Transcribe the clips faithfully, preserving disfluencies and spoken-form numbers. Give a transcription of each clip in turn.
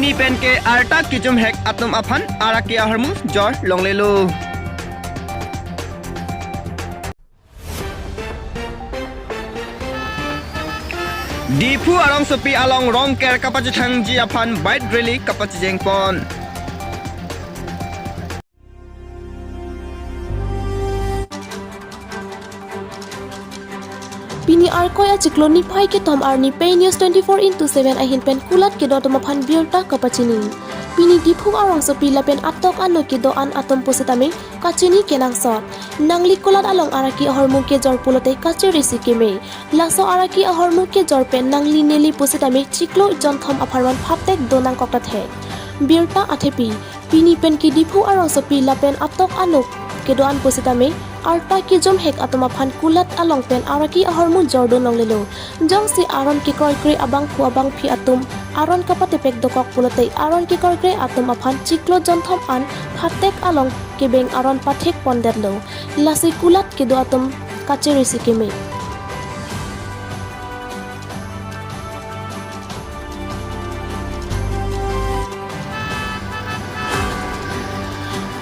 Pini pen ke arta kejum hek atum aphan araki ahormu jor longlelo. Diphu arongsopi along Rongker kapachethangji aphan bike rally kapachejeng pon. Pini Arkoi achiklo niphai kethom arni Pei News twenty-four into seven ahin pen kulat kedo atum aphan birta kapachini. Pini Diphu arongsopi lapen atok ano kedo-an atum pusitame kachini kenangsot. Nangli kulat along araki ahormu kejor pulote kachiri si keme. Laso araki ahormu kejor pen nangli neli pusitame chiklo jonthom apharman phatek do nangkok ta thek. Birta athepi, pini pen ke Diphu arongsopi lapen atok ano kedo-an pusitame arta kejum hek atum aphan kulat along pen araki ahormu jordun longlelo. Jongsi aron kekroikre abangphu abangphi atum aron kapatepek dokok pulote aron kekroikre atum aphan chiklo jonthom an phatek along kebeng aron pathek pondetlo. Lasi kulat kedo atum kachiri si keme.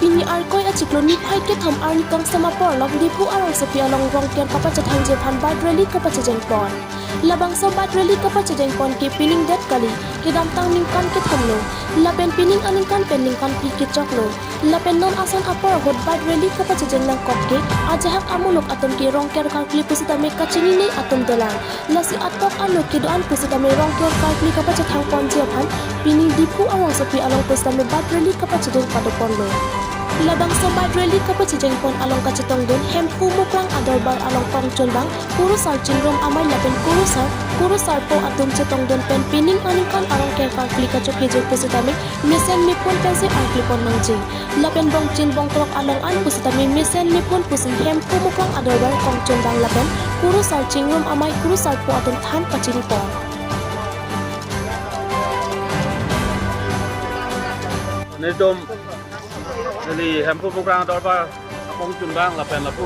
Pini Arkoi achiklo niphai kethom arni kongsam apor along Diphu arongsopi along Rongker kapachethangji aphan bike rally kapachejeng pon. Labangso bike rally kapachejeng pon ke pining det kali, kedamtang ningkan kethomlo. Lapen pining aningkan pen ningkan phli kechoklo. Lapen non ason apor ahut bike rally kapachejeng nangkok ke ajahak amuluk atum ke Rongker karkli pusitame kachinine atum dolang. Lasi atok ano kedo-an pusitame Rongker karkli kapachethang ponji aphan pini Diphu arongsopi along pusitame bike rally kapachejeng pado ponlo. Labangso bike rally kapachejeng pon along kachetongdun Hemphu Mukrang adorbar along kongchunbang, Kurusar Chingrum Amei lapen Kurusar, Kurusarpo atum chetongdun pen pining aningkan a Rongker karkli kachokiji pusitame mesen mephun pensi arkli pon nangji. Lapen bongchin bongkrok along an pusitame mesen mephun pusi Hemphu Mukrang adorbar kongchunbang lapen Kurusar Chingrum Amei Kurusarpo atum than pachini pon. Nelitum, neli Hemphu Mukrang adorbar akongchunbang lapen lapu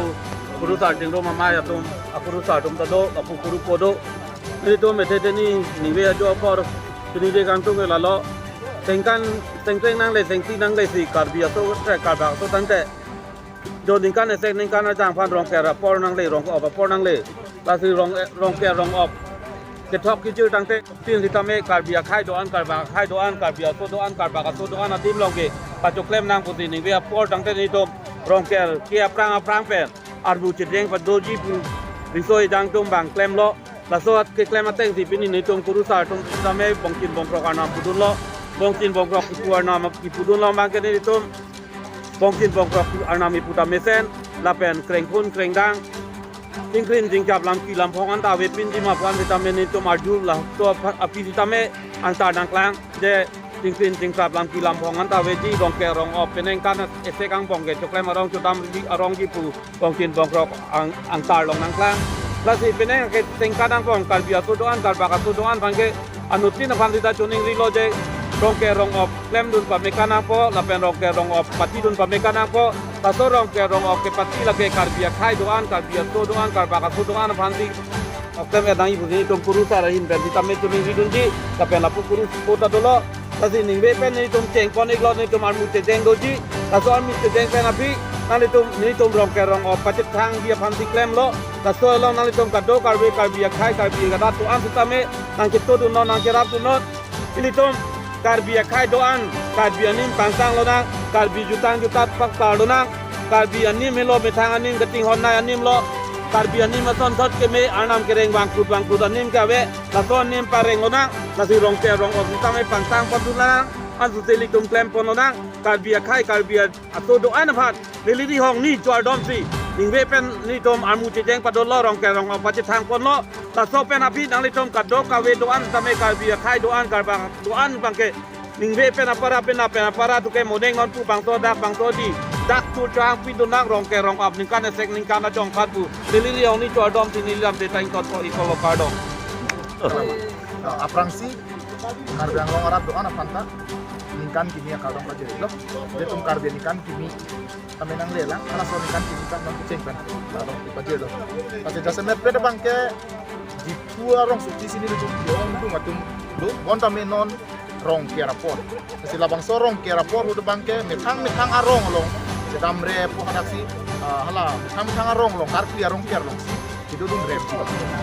Kurusar Chingrum Amei atum, akurusar atum ta do, lapu kurupo do. Nelitum ethe teni ningve ajo apor, teni de kangtung ke lalo. Sengkan, sengkreng nangle, sengti nangle si Karbi aso, tre Karbi aso tangte. Jo ningkan esek ningkan ajang aphan Rongker apor nangle, Rongker apor nangle. Lasi Rong, Rongker Rong-op kethok kejir tangte tin sitame Karbi akhei do-an, Karbi akhei do-an, Karbi aso do-an, Karbi aso do-an adim along ke pachoklem nang pusi ningve apor tangte nelitum Rongker ke aphrang aphrang pen armu chejeng padoji pu riso ejang atum abang klemlo. Laso akeklem ateng si pini nelitum Kurusar atum sitame bongchin bongkrok arnam pudunlo. Bongchin bongkrok kipu arnam kipudunlo abang ke nelitum bongchin bongkrok arnam ipu ta mesen lapen krengphun krengdang, chingkrin chingchap lamki lamphong anta avepinji ma pu an sitame nelitum arju laso aphi sitame angtar nangklang. Je chingkrin chingchap lamki lamphong anta aveji, Rongker Rong-op penang kan esek angbong ke choklem arong chotam ri arongji pu bongchin bongkrok ang, angtar long nangklang. Lasi penang ke sengkan angbong Karbi aso do-an, Karbak aso do-an aphan ke anuttin aphan sita choningrilo je Rongker Rong-op klemdun pame kan nangpo, lapen Rongker Rong-op patidun pame kan nangpo. Laso Rongker Rong-op kepati lake Karbi akhei do-an, Karbi aso do-an, Karbak aso do-an aphan si oklem edang ibu nelitum Kurusar ahin pen sitame choningridunji, lapen lapu Kurusarpo ta dolo. Lasi ningve pen nelitum cheng pon iklo, nelitum armu chejeng doji. Laso armu chejeng pen aphi nanglitum nelitum Rongker Rong-op pachethangji aphan si klemlo. Laso along nanglitum kado Karbi, Karbi akhei, Karbi arat do-an sitame nangchetodunnon, nangcherapdunnon. Ilitum Karbi akhei do-an, Karbi anim pangtang lonang, Karbi jutang jutat pangtar lonang, Karbi anim helo methang anim katinghon nai anim lo, Karbi anim asonthot keme, arnam kereng bangkrut bangkrut anim ke ave, laso anim pareng lonang. Lasi Rongker Rong-op sitame pangtang pon lonang, ansu si ilitum klem pon lonang. Karbi akhei, Karbi aso do-an aphan neli Rihong ni chor dom si ningve pen nelitum armu chejeng padolo, Rongker Rong-op pachethang ponlo. Laso pen aphi nanglitum kadokave do-an tame, Karbi akhei do-an, Karbak do-an abang ke ningve pen apara pen apen apara tu ke moneng non pu bangso dak bangso di dak tu chang pindun nang Rongker Rong-op ningkan esek ningkan ajong phat pu neli Rihong ni chor dom si neli lam de ta ingkot ko ikolo kardom. Aphrangsi Karbi Anglong arat do-an aphan ta ningkan kimi akardom pajirlo. Ilitum Karbi ningkan kimi tame nanglelang, halaso ningkan kimi ta non kecheng pen akardom pajirlo. Lasi jasemet pet abang ke Diphu arongsopi si nelitum ke-ongdung atum do, bonta me non Rongker apor. Lasi labangso Rongker apor ahut abangke methang methang arong along, Chedamre pu hadak si, ah, hala methang methang arong along, Karkli arongker along si kedodunre.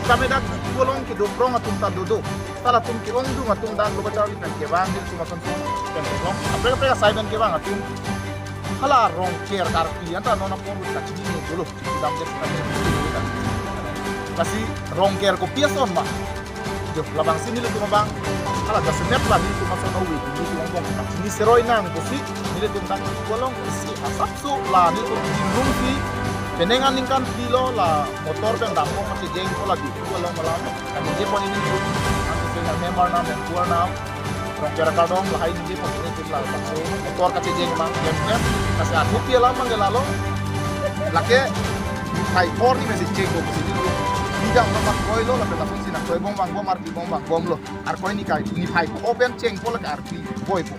Kami dak Diphu along kedo prong atum ta dodo. Hala atum ke-ongdung atum dan lo kacharli pen kevang, nelitum ason pen kevang. Apre apre asai pen kevang atum hala Rongker Karkli anta non apor ahut kachinine dolo. Kedam jet kami. Lasi Rongker kopi ason ma? Jo, labangsi nelitum abang hala jasemet la nelitum ason ove, nelitum angbong chini seroi nang pusi nelitum dak Diphu along si asapso la nelitum jinglung si penang aningkan phli lo la motor pen dampo kachejeng ko la Diphu along malam. Kami je pon nelitum, kami je member nam, member nam, Rongker akardom lahai ningje pon nelitum labangso motor kachejeng mang kem kem. Lasi athupi alam mang ke lalo. Lake niphai phli ni mesi cheng ko pusi nelitum. Nidang nama kroi lo, lapen lapusi nangkroi bom vangbom, arpi bom vangbom lo. Arkoi nikai, niphai phli pen chengpo lake arpi voipo.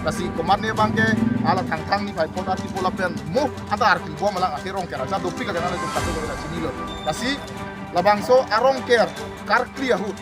Lasi komatne abangke hala thangthang niphai phli arpipo lapen mo anta arpi bom alang ate Rongker aja dopik lake nelitum kaso lo la chinilo. Lasi labangso a-Rongker Karkli ahut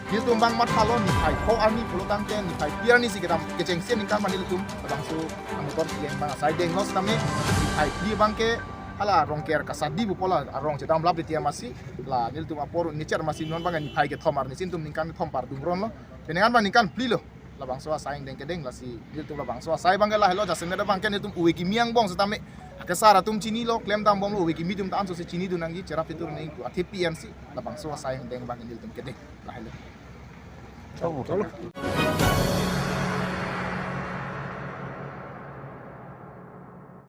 nelitum abang mathalo niphai phli arni pulo tangte niphai phli arni si kedam kechengsi aningkan ma nelitum labangso amotor kiyeng abang asai denglo setame niphai phli abangke hala Rongker kasadi pupo la arong chedam lap di tiam asi la nelitum apor nicher masi non abang niphai kethom arni si nelitum ningkan kethom pardung ron lo. Penang abang ningkan phli lo. Labangso asai angdeng kedeng lasi nelitum labangso asai abangke lahelo, jasemet abangke nelitum ove kimi angbong setame. Akesar atum chinilo, klemdam bomlo, ove kimi atum ta anso si chinidun nangji, cherap itur neng pu athe P N C, labangso asai angdeng abangke nelitum kedeng. Lahelo.